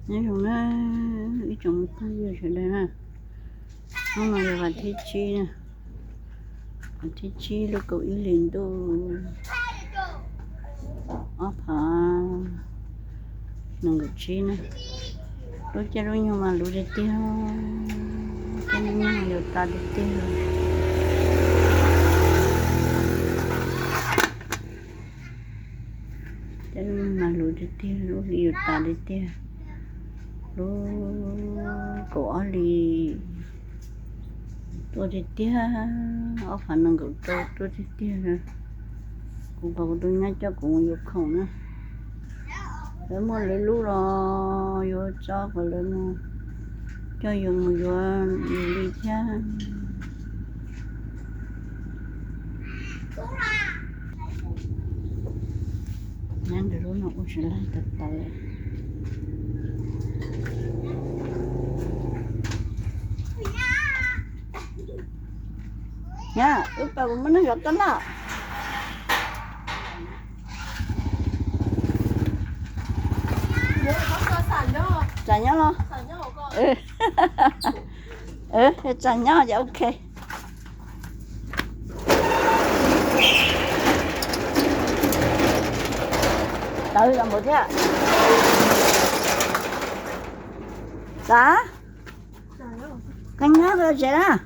Nói chung là ý chung tôi vừa sẽ đây nè. Hôm nay là bà Thí Chi nè. Bà Thí Chi lúc cậu ý liền tôi. Ơ, phá. Nông cậu Chi nè. Lúc chết lúc nhau mà lũ đi tiêu. Chết lúc nhau mà lũ ta đi tiêu. Jan ma lu ti ti, lu liu ta ti ti, lu ko a li to ti ti, a fa nang ko to to ti ti. Ku ba ko to nya cha ko yo khong na. Le mo le lu lo yo cha ko le mo. Cho yo mo yo li cha. Nang de lu no u se lai ta ta le. Ya, u pa mo na yo ta na. Chả nhớ lo. Ơ, chả nhớ vậy ok. Tới là một thế. Hả? Canh nhớ rồi sẽ đó.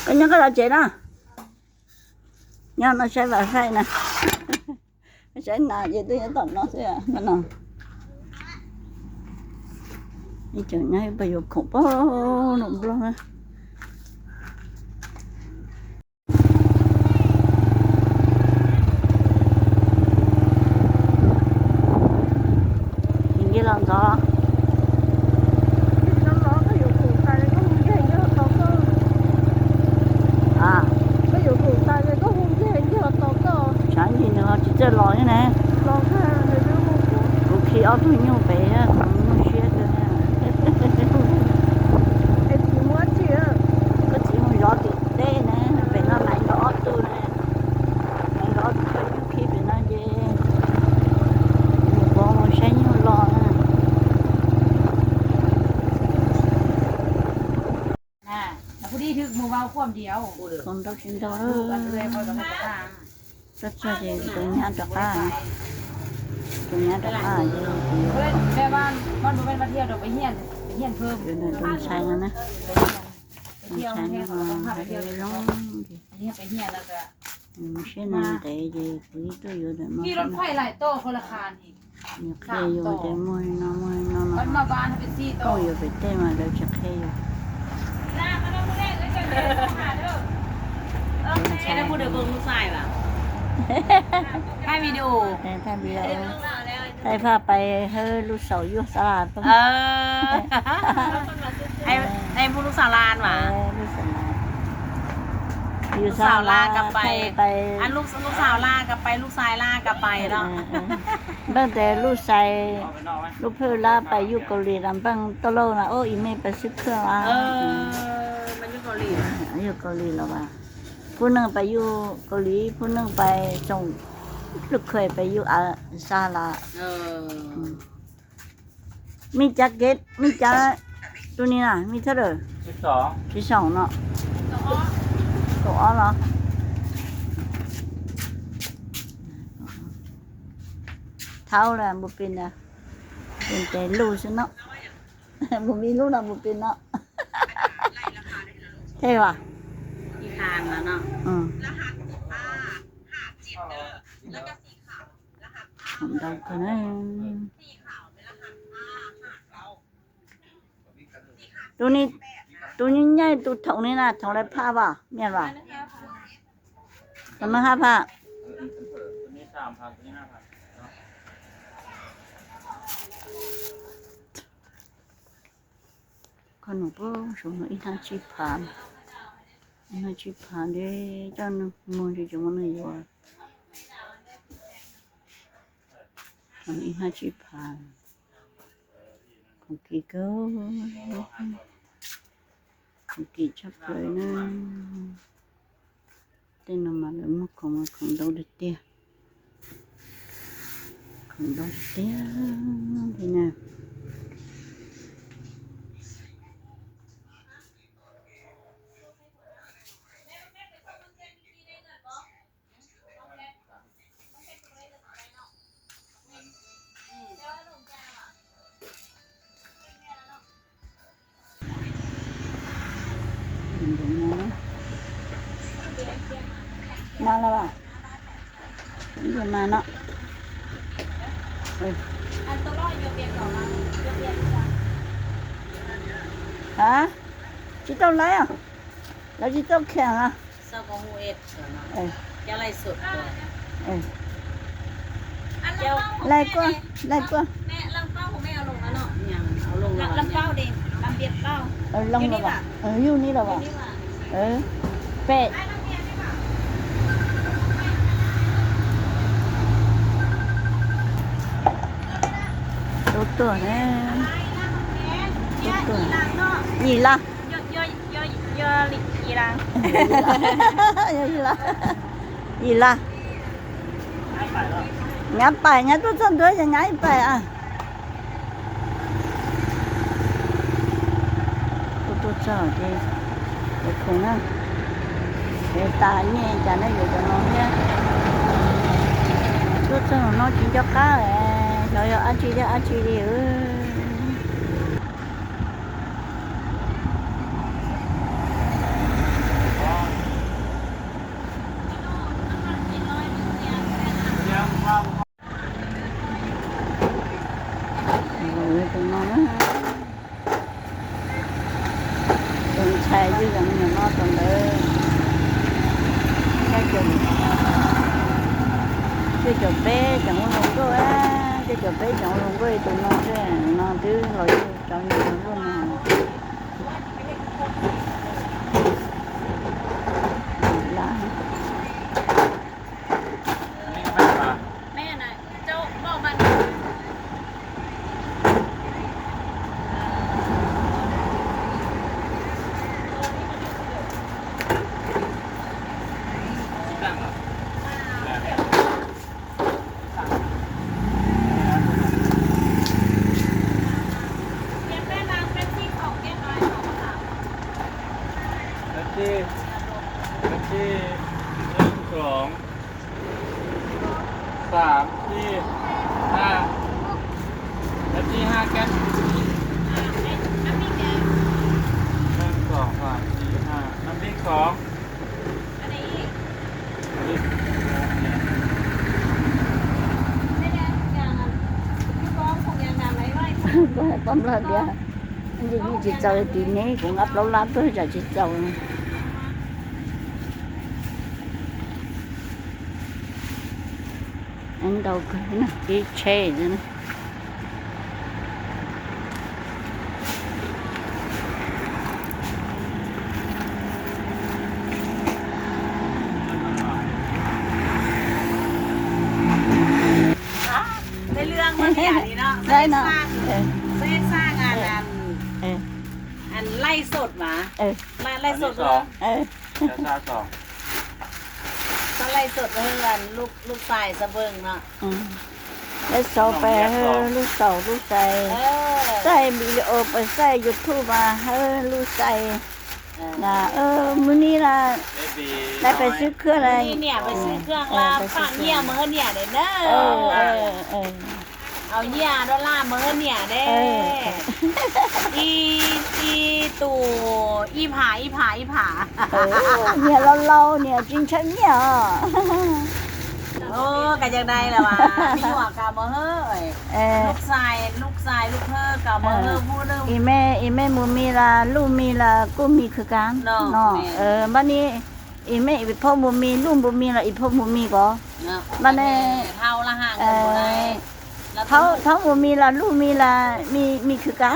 Canh nhớ cái đó sẽ đó. Nho nó sẽ vào sai nè. Sẽ nà vậy tôi nhớ tỏng nó sẽ mà nó. Đi chở nhai bây giờ khổ bó nó bó nè. Nhìn cái lòng gió. À. Sáng gì nữa chị sẽ lo như này. Có khi ở tôi nhau bé á, cũng mua xe thôi nè. Có chỉ mua gió thì tê nè, bé nó lạnh nó ót tôi nè. Lạnh nó ót tôi khi bé nó dễ. Mua xe nhau lo nè. ນະ ແລ້ວຜູ້ດີຖືກໝູ່ເວົ້າຄວາມດຽວ ຄົນດອກຊິນດອກເອີຍ ອັນເອື້ອຍຂ້ອຍກໍບໍ່ໄດ້ຖາມ ກໍເຈົ້າຊິຕົວຍາດອກປ້າ ຕົວຍາດອກປ້າຢູ່ ແບບວ່າມັນບໍ່ແມ່ນມາທ່ຽວດອກ ໄປຮຽນ ໄປຮຽນເພີ່ມ ຢູ່ໃນຕົ້ນໄຊນັ້ນນະ ໄປຮຽນ ໄປທ່ຽວແຮງໆ ຕ້ອງພາໄປທ່ຽວ ອັນນີ້ໄປຮຽນແລ້ວກໍ ອືມ ເຊັ່ນນັ້ນແຕ່ເດ ຄືໂຕໂຍດະມາ ຂີ່ລົດໄຟຫຼາຍຕໍ່ຄົນລະຄັນອີກ ໂອເຄຢູ່ ແຕ່ມວຍເນາະ ມວຍເນາະ ມັນມາບ້ານເຮົາເປັນສີ່ຕໍ່ ໂຕໂຍໄປແຕ່ມາແລ້ວຈັກແຄ່ຢູ່ ເອີ ແຕ່ຜູ້ໃດເບິ່ງລູກຊາຍວະ ຖ່າຍວິດີໂອ ແມ່ນ ຖ່າຍວິດີໂອ ໃຫ້ພາໄປເຮີລູກສາວຢູ່ສະຫຼາດ ເອີ ໃຫ້ ໃຫ້ຜູ້ລູກສາວຫຼານຫວາ ເອີ ລູກສາວຫຼານ ຢູ່ສະຫຼາດ ລູກສາວຫຼານກໍໄປ ໄປ ອັນລູກ ລູກສາວຫຼານກໍໄປ ລູກຊາຍຫຼານກໍໄປເນາະ ເອີ ເອີ ຕັ້ງແຕ່ລູກຊາຍ ລູກເພີລາໄປຢູ່ເກົາຫຼີນຳບັງໂຕໂລນະ ໂອ້ ອີແມ່ໄປຊຶກເຄື່ອງລາວ ເອີ ມັນຢູ່ເກົາຫຼີ ຢູ່ເກົາຫຼີແລ້ວວ່າ ຜູ້ໜຶ່ງໄປຢູ່ເກົາຫຼີ ຜູ້ໜຶ່ງໄປສົ່ງລູກເຂີຍໄປຢູ່ ອາ ສະຫະລັດ ເອີ ອືມ ມີຈັກເກັດ ມີຈັກ ໂຕນີ້ນະ ມີເທົ່າໃດ ສິບສອງ ສິບສອງເນາະ ໂຕອໍເນາະ ເຖົ້າແລ້ວບໍ່ເປັນນະ ເປັນແຕ່ລູກຊັ້ນເນາະ ບໍ່ມີລູກນະ ບໍ່ເປັນເນາະ ເທ່ຫວາ ອີກທາງລະເນາະ ອືມ ຂອງເຮົາກໍນະ ໂຕນີ້ ໂຕໃຫຍ່ໆ ໂຕເທົ່ານີ້ນະ ເທົ່າໃດພະຫວາ ແມ່ນຫວາ ປະມານຫ້າພັນ ໂຕນີ້ສາມພັນ ໂຕນີ້ຫ້າພັນເນາະ ຂະໜົມໂປ້ ສົມມຸດອີກຫ້າສິບພັນ ຫ້າສິບພັນເດ້ ເຈົ້າໜຶ່ງມື້ທີ່ຈະມາໜຶ່ງຢູ່ ອັນນີ້ຫ້າສິບພັນ ຂອງກີເກີ ຂອງກີຈັບເລີຍນະ ເຕັ້ນນຳມາແລ້ວ ໝົດຂອງ ຂອງເຮົາເດ້ເຕຍ ບໍ່ຕຽງ ພີ່ນ້ອງ. ມາແລ້ວຫວາ? ຍັງບໍ່ມາເນາະ. ເອີ ຮະ? ຊິຕ້ອງໄລອະ? ລາວຊິຕ້ອງແຂ່ງອະ? ຊາວກວ່າຫົກເອັດ ເອີ ຈະໄລສົດບໍ່? ເອີ ອັນລຳເປົ້າ ໄລກວ່າ ໄລກວ່າ ແມ່ ລຳເປົ້າຂອງແມ່ເອົາລົງແລ້ວເນາະ. ຍັງເອົາລົງແລ້ວ ລຳເປົ້າເດ້ ລຳບຽບເປົ້າ ເອີ ລົງແລ້ວຫວາ? ເອີ ຢູ່ນີ້ແລ້ວຫວາ? ເອີ ແປະ ຕົວ ຕົວແນ່ ຕົວ ຕົວ ນີ້ລະ ເຢາະ ເຢາະ ເຢາະ ເຢາະ ອີ່ຫຼັງ ອີ່ຫຼາ ອີ່ຫຼາ ຫຍັບໄປ ຫຍັບຕົວຊັ້ນຕົວ ຢ່າຫຍັບໄປອະ ຕົວຊັ້ນເດ ໄປຄົງນະ ເອ ຕາແຍ່ຈານໄດ້ຢູ່ຈານນອນເນຍ ຕົວຊັ້ນນອນກິນເຈົ້າກາແຫຼະ ເຈົ້າຢ່າອາຊີເດ ອາຊີເດ ເອີ. ໂອ້ຍ ເປັນມານະ ເປັນໄຊຢູ່ກັນເນາະ ຕອນເດີ ແຄ່ຈົນ ຄືຈົນເປ້ ຈັ່ງວ່າລົງໂດ້ ຄືຈົນເປ້ ຈັ່ງວ່າລົງໂດ້ ຕົວນອນເດ້ ນອນ ເຈົ້າຢູ່ ເຈົ້າຢູ່ ແມ່ນນະ ເຈົ້າເວົ້າມັນ ເປັບຊີ ເປັບຊີ ໜຶ່ງ ສອງ ສາມ ສີ່ ຫ້າ ເປັບຊີ ຫ້າແກັດ ໜຶ່ງ ສອງ ສາມ ສີ່ ຫ້າ ນ້ຳພຣິກ ສອງ ອັນນີ້ອີກ ບໍ່ໃຫ້ປ້ອມລາດເບຍ ມັນຊິມີຈິດໃຈຕີນີ້ ກູງັບລາວລາດເພື່ອຈະຈິດໃຈ ອັນດອກນະ ອີເຊນະ. ໄດ້ເລື່ອງເນາະ ໄດ້ເນາະ ເຮັດສ້າງ ເອີ ເຮັດສ້າງອັນ ເອີ ອັນ ອັນໄລຟ໌ສົດຫວາ ເອີ ໄລຟ໌ ໄລຟ໌ສົດ ອັນທີສອງ ເອີ ແລ້ວຊາວສອງ ຕອນໄລຟ໌ສົດເຮີ ອັນລູກ ລູກຊາຍສະເບິ່ງເນາະ ອືມ ແລ້ວຊອກໄປເຮີ ລູກສາວລູກຊາຍ ເອີ ໃສ່ວິດີໂອໄປໃສ່ຢູທູບວ່າ ເຮີ ລູກຊາຍ ເອີ ນະ ເອີ ມື້ນີ້ລະ ເບບີ ໄດ້ໄປຊື້ເຄື່ອງ ມື້ນີ້ເນຍ ໄປຊື້ເຄື່ອງ ເອີ ວ່າ ໄປຊື້ເຄື່ອງ ຝາກເຫຍມາເຮີເນຍເດີ ເອີ ເອີ ເອີ. ເອົາເຫຍໂດລາມາເຮີເນຍເດ້ ເອີ ອີ ອີຕູ ອີຜາ ອີຜາ ອີຜາ ເອີ ເນຍເລົາໆ ເນຍຈິງຊັກເນຍ ໂອ້ ກະຢາກໄດ້ລະຫວາ ມີຫວາກະມາເຮີ ເອີ ລູກຊາຍ ລູກຊາຍ ລູກເຮີກະມາເຮີ ເອີ ຜູ້ໜຶ່ງ ອີແມ່ ອີແມ່ໝູມີລະ ລູກມີລະ ກູມີຄືກັນເນາະ ເນາະ ເອີ ບາດນີ້ ອີແມ່ ອີພໍ່ບໍ່ມີ ລູກບໍ່ມີລະ ອີພໍ່ບໍ່ມີກໍ ເນາະ ບັດນີ້ ອັນນີ້ເຮົາລະຫາເງິນບໍ່ໄດ້ ເອີ ເຮົາ ເຮົາບໍ່ມີລະ ລູກມີລະ ມີ ມີຄືກັນ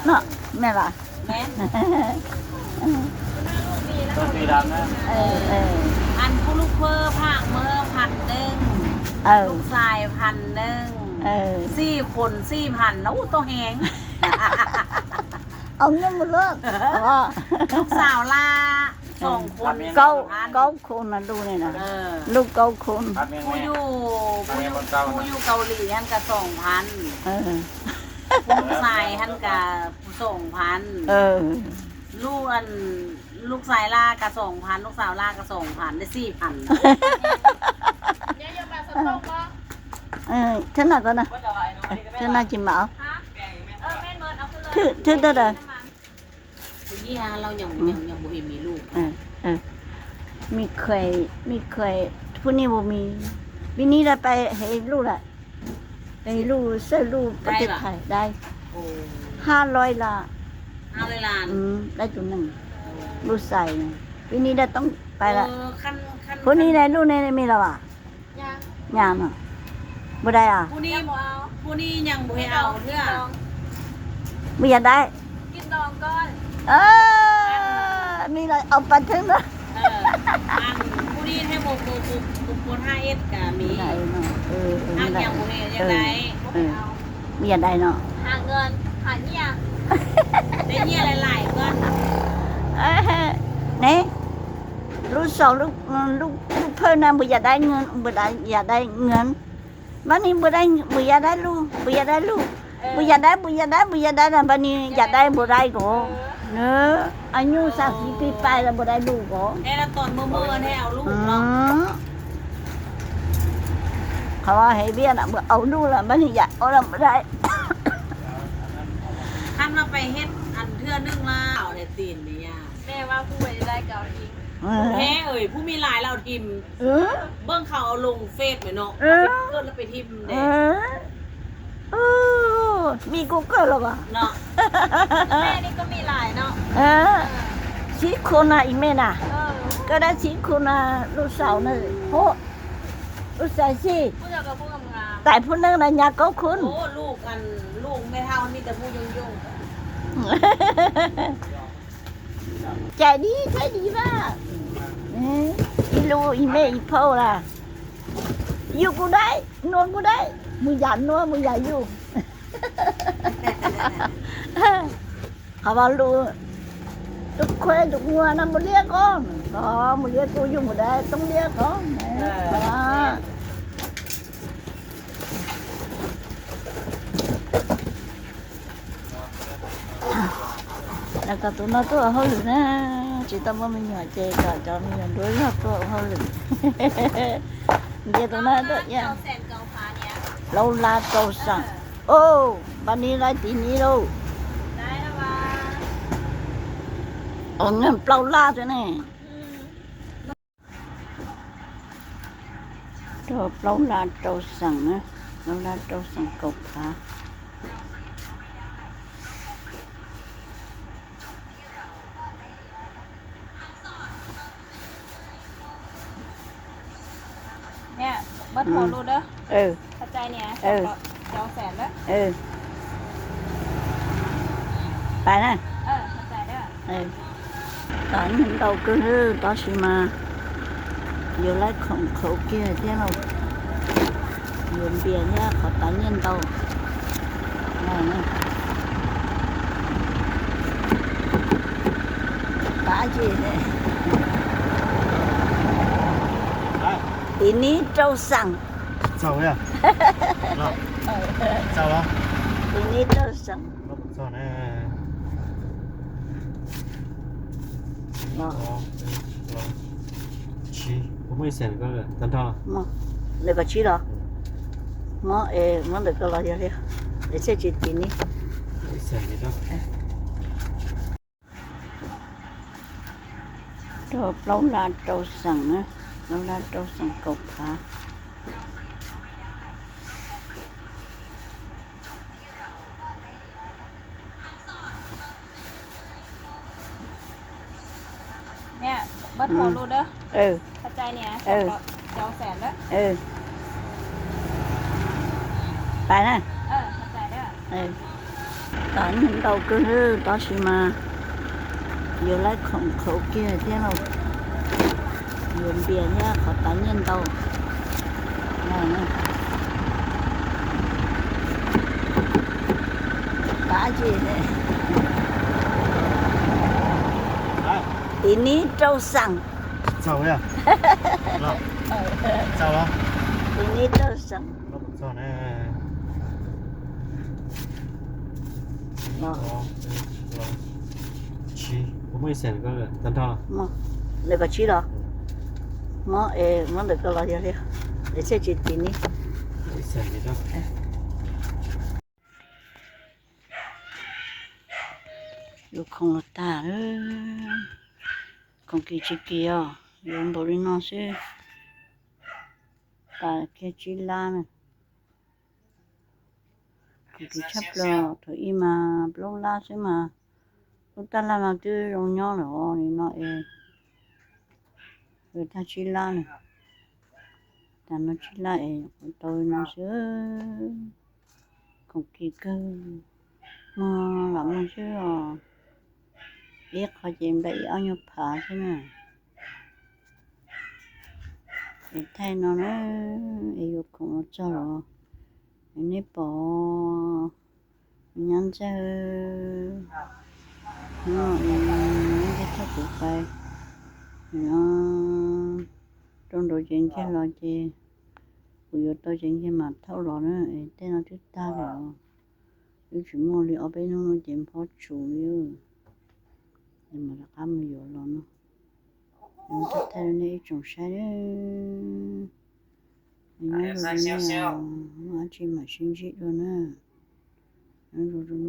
ເອີ ເນາະ ແມ່ນລະ ແມ່ນ ຕ້ອງສີດຳນະ ເອີ ເອີ ອັນຜູ້ລູກເພີ້ຝາກເມີພັນໜຶ່ງ ເອີ ລູກຊາຍພັນໜຶ່ງ ເອີ ສີ່ຄົນສີ່ພັນ ໂອ້ ໂຕແຮງ ເອົາເງິນໝົດເລີຍ ເອີ ລູກສາວລະ ສອງຄົນ ເກົ້າ ສອງພັນ ເກົ້າຄົນນະ ລູກນີ້ນະ ເອີ ລູກເກົ້າຄົນ ຜູ້ຢູ່ ຜູ້ຢູ່ ຜູ້ຢູ່ເກົາຫຼີຫັ້ນກະສອງພັນ ເອີ ຜູ້ລູກຊາຍຫັ້ນກະສອງພັນ ເອີ ລູກອັນ ລູກຊາຍຫຼ້າກະສອງພັນ ລູກສາວຫຼ້າກະສອງພັນ ໄດ້ສີ່ພັນ ເອີ ເທື່ອໜ້າກ່ອນນະ ເທື່ອໜ້າຈິມາເອົາ ຖື ຖືເທົ່າໃດ? ຜູ້ນີ້ລາວຍັງ ອືມ ຍັງ ຍັງບໍ່ເຫັນມີລູກ ເອີ ເອີ ມີເຄີຍ ມີເຄີຍ ຜູ້ນີ້ບໍ່ມີ ປີນີ້ລະໄປໃຫ້ລູກລະ ໃຫ້ລູກ ຊ່ວຍລູກປະເທດໄທ ໄດ້ ໂອ້ ຫ້າຮ້ອຍລ້ານ ຫ້າຮ້ອຍລ້ານ ອືມ ໄດ້ໂຕໜຶ່ງ ໂອ້ ລູກຊາຍ ປີນີ້ລະຕ້ອງໄປລະ ເອີ ຄັນ ຄັນ ຜູ້ນີ້ໄດ້ລູກໃນ ໃນມີລະຫວາ? ຍັງ ຍັງເນາະ ບໍ່ໄດ້ອະ ຜູ້ນີ້ ຜູ້ນີ້ຍັງບໍ່ໃຫ້ເອົາເທື່ອ ບໍ່ຢາກໄດ້ ກິນດອງກ່ອນ ເອີ ມີລະເອົາໄປເຖິງເນາະ ເອີ ອັນຜູ້ນີ້ໃຫ້ບໍ່ ບໍ່ ບໍ່ ບໍ່ ບໍ່ຖ້າເອັດກະມີ ໄດ້ເນາະ ເອີ ເອີ ຍັງບໍ່ໃຫ້ ຢາກໄດ້ ເອີ ບໍ່ຢາກໄດ້ເນາະ ຫາເງິນ ຫາເຫຍື່ອ ໄດ້ເຫຍື່ອຫຼາຍໆກ່ອນ ເອີ ນີ້ ລູກສອງ ລູກ ລູກ ລູກເພິ່ນນະ ບໍ່ຢາກໄດ້ເງິນ ບໍ່ໄດ້ ຢາກໄດ້ເງິນ ບາດນີ້ບໍ່ໄດ້ ບໍ່ຢາກໄດ້ລູກ ບໍ່ຢາກໄດ້ລູກ ເອີ ບໍ່ຢາກໄດ້ ບໍ່ຢາກໄດ້ ບໍ່ຢາກໄດ້ນະ ບາດນີ້ຢາກໄດ້ບໍ່ໄດ້ກໍ ເອີ ເນີ ອາຍຸສາມສິບປີປາຍລະບໍ່ໄດ້ລູກກໍ ແຕ່ລະຕອນເມີ່ໆແທ້ເອົາລູກເນາະ ອືມ ເຂົາວ່າໃຫ້ວຽກນະ ບໍ່ເອົາລູກລະ ບາດນີ້ຢາກເອົາລະບໍ່ໄດ້ ຄັນວ່າໄປເຮັດອັນເທື່ອໜຶ່ງລະເອົາແຕ່ຕີນນີ້ຍາ ແມ່ວ່າຜູ້ບໍ່ໄດ້ກໍເອົາອີກ ເອີ ແທ້ເອີຍ ຜູ້ມີຫຼາຍລະເອົາຖິ້ມ ເອີ ເບິ່ງເຂົາເອົາລົງເຟສແມ່ນເນາະ ເອີ ເອົາໄປເກີດລະໄປຖິ້ມເດ້ ເອີ ເອີ ມີກູເກີລລະຫວາເນາະ ແມ່ນີ້ກໍມີຫຼາຍເນາະ ເອີ ເອີ ສີ່ຄົນນະ ອີແມ່ນະ ເອີ ກໍໄດ້ສີ່ຄົນນະ ລູກສາວນະ ໂອ້ ອຸດສາຍຊິ ຜູ້ດຽວກໍຜູ້ງາມໆ ຕາຍຜູ້ໜຶ່ງນະ ຍາກເກົ້າຄົນ ໂອ້ ລູກອັນ ລູກແມ່ເຖົ້າມີແຕ່ຜູ້ຍົງໆ ໃຈດີ ໃຈດີວ່າ ເອີ ອີລູກ ອີແມ່ ອີພໍ່ລະ ຢູ່ບໍ່ໄດ້ ນອນບໍ່ໄດ້ ບໍ່ຢາກນອນ ບໍ່ຢາກຢູ່ ເຂົາວ່າລູກ ລູກຄວາຍລູກງົວນະບໍ່ລ້ຽງກ່ອນ ອໍ ບໍ່ລ້ຽງ ກູຢູ່ບໍ່ໄດ້ ຕ້ອງລ້ຽງກ່ອນ ເອີ ເຂົາວ່າ ລະກະໂຕນ້ອຍໂຕເຮົາຢູ່ນະ ຈິຕາບໍ່ມີຫຍັງເຈກະຈະມີຫຍັງດ້ວຍລະໂຕເຮົາຢູ່ ເດໂຕນ້ອຍໂຕຍາ ເກົ້າແສນເກົ້າພັນເນຍ ເກົ້າລ້ານເກົ້າແສນ ເອີ ໂອ້ ບາດນີ້ໄດ້ຕີນີ້ໂລ ໄດ້ລະວ່າ ເອົາເງິນເກົ້າລ້ານໂຕນີ້ ອືມ ໂຕເກົ້າລ້ານເກົ້າແສນນະ ເກົ້າລ້ານເກົ້າແສນເກົ້າພັນ ເນຍ ເບິດໂທ ອືມ ລູກເດີ ເອີ ເຂົ້າໃຈເນຍ ເອີ ສອງແສນເດີ ເອີ ໄປນະ ເອີ ເຂົ້າໃຈເດີ ເອີ ຕາຍເງິນເຕົາກຶເຮີ ຕາຊິມາ ຢູ່ໄລຂອງເຂົາເກຍເທໂລ ຢູ່ເບຍເນຍ ເຂົາຕາຍເງິນເຕົາ ຕາຈີເນຍ ທີນີ້ເຈົ້າສັ່ງ ເຈົ້າເນຍ ເຈົ້າເນາະ ທີນີ້ເຈົ້າສັ່ງ ເຈົ້ານະ ເນາະ ສອງ ສີ່ ບໍ່ມີເສັ້ນກໍຕັນເທົ່າ ມາ ເດີກະຊີເນາະ ມາ ເອ ມັນເດີກະລອຍເດ ເອ ເສຍຈີຕີນີ້ ເສັ້ນນີ້ເນາະ ໂຕເກົ້າລ້ານເກົ້າແສນນະ ເກົ້າລ້ານເກົ້າແສນເກົ້າພັນ ເນຍ ເບິດໂທ ອືມ ລູກເດີ ເອີ ເຂົ້າໃຈເນຍ ເອີ ສອງແສນເດີ ເອີ ໄປນະ ເອີ ເຂົ້າໃຈເດີ ເອີ ຕາຍເງິນເຕົາກຶເຮີ ຕາຊິມາ ຢູ່ໄລຂອງເຂົາເກຍເທໂລ ຢູ່ເບຍເນຍ ເຂົາຕາຍເງິນເຕົາ ຕາຈີເນຍ ໄປ一年到三。走呀。走了。一年到三。走呢。哦。哦，嗯，哦。七，我们也选了个，单套了。嗯，那个七了。嗯。我，诶，我那个了，了，了，而且今年。也选一个。哎。 ຢູ່ຂົງລະຕາເອີ ຂົງກີຈີກີອອ ຢູ່ບໍລິນອນຊື ຕາເກຈີລານະ ຂົງກີຊາບໂລ ໂທອີມາໂລລາຊືມາ ອຸຕາລານາຕື້ລົງຍໍລະອອ ນີ້ເນາະເອ ເອີ ຕາຈີລານະ ຕານອນຈີລາເອ ໂຕນອນຊື ຂົງກີເກີ ມາລະມາຊືອ ເອ ເຂົາເຈມໄປອີອອນຍອດຜາຊືນະ ເອ ໄທນອນເອີ ເອ ຢູ່ຂົງລະຈອລອ ເອ ນີ້ປອ ຍານເຈີ ເນາະ ເອີ ເຮັດເທົ່າກູໄປ ເນາະ ຕົງໂດເຈນເຈລອເຈ ກູໂຍໂຕເຈນເຈມາເທົ່າລອເນ ເອ ແຕ່ນອນຕື່ຕາເລີຍ ຢູຈິໂມລີອອເປໂນໂນເຈມພໍຈູລີ ເອີ ມາລະຄາມຢູລອເນາະ ມັນຈະໄທໃນອີຈົງໄຊເດີ ຍານໂດເນອ ມາຈິມາຊິນຈິໂດເນ ຍານໂດເນ